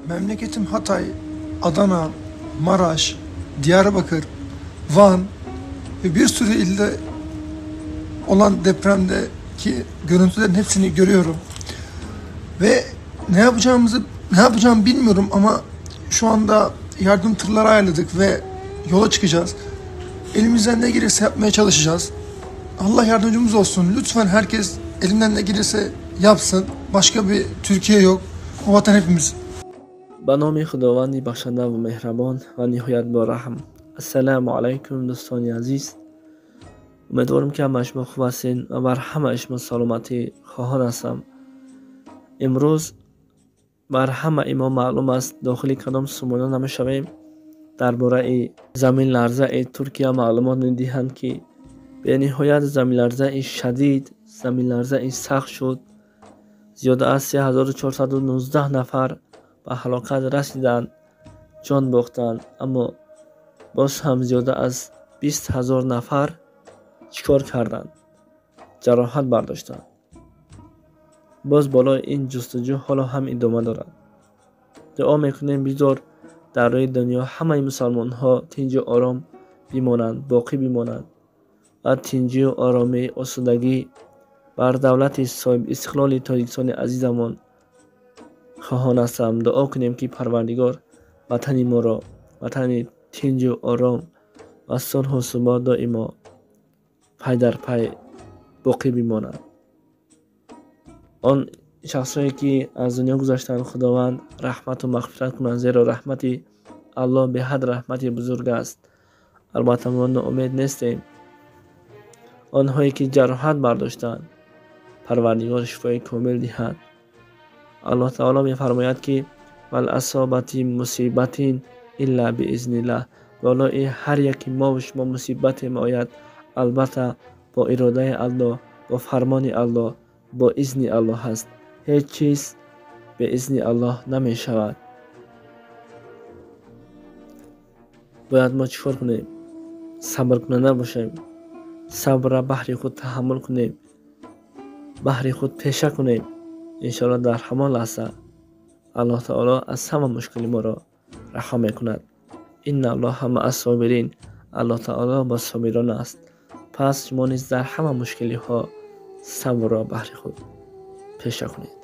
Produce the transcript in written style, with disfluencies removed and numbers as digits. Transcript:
Memleketim Hatay, Adana, Maraş, Diyarbakır, Van ve bir sürü ilde olan depremdeki görüntülerin hepsini görüyorum. Ve ne yapacağımı bilmiyorum ama şu anda yardım tırları ayarladık ve yola çıkacağız. Elimizden ne gelirse yapmaya çalışacağız. Allah yardımcımız olsun. Lütfen herkes elinden ne gelirse yapsın. Başka bir Türkiye yok. O vatan hepimiz. Ба номи Худованди бахшанда ва меҳрабон ва ниҳоят бораҳм. Ассалому алайкум, дӯстони азиз. Умедворам, ки ҳамаи шумо хуб ҳастед ва бар ҳамаи шумо саломатӣ хоҳон ҳастам. Имрӯз бар ҳамаи мо маълум аст, дохили кадом сомона намешавем, дар бораи заминларзаи Туркия маълумот медиҳанд, ки бениҳоят заминларзаи шадид, заминларзаи сахт шуд. Зиёда аз 3419 нафар ба ҳалокат расиданд, ҷон бохтанд, аммо боз ҳам зиёда аз 20 000 нафар чӣ кор карданд? Ҷароҳат бардоштанд. Боз болои ин ҷустуҷӯ ҳоло ҳам идома дорад. Дуо мекунем, бигзор дар рӯи дунё ҳамаи мусалмонҳо тинҷу ором бимонанд, боқӣ бимонанд ва тинҷию оромӣ, осудагӣ бар давлати соҳибистиқлоли Тоҷикистони азизамон хоҳон ҳастам. Дуо кунем, ки Парвардигор ватани моро ватани тинҷу ором ва сулҳу субот доимо пай дар пай боқӣ бимонад. Он шахсҳое, ки аз дунё гузаштанд, Худованд раҳмату мағфират кунад, зеро раҳмати Аллоҳ беҳад раҳмати бузург аст. Албатта, мо ноумед нестем. Онҳое, ки ҷароҳат бардоштанд, Парвардигор шифои комил диҳад. Аллоҳ таоло мефармояд, ки вал асобати мусибатин илла биизниллаҳ. Болои ҳар яки мову шумо мусибате меояд, албатта, бо иродаи Аллоҳ, бо фармони Аллоҳ, бо изни Аллоҳ ҳаст. Ҳеҷ чиз беизни Аллоҳ намешавад. Бояд мо чӣ кор кунем? Сабркунанда бошем, сабрра баҳри худ таҳаммул кунем, баҳри худ пеша кунем. Иншоалло, дар ҳамон лаҳза Аллоҳ таоло аз ҳама мушкили моро раҳо мекунад. Инна аллоҳа маа собирин. Аллоҳ таоло бо собирон аст. Пас шумо низ дар ҳама мушкилиҳо сабрро баҳри худ пеша кунед.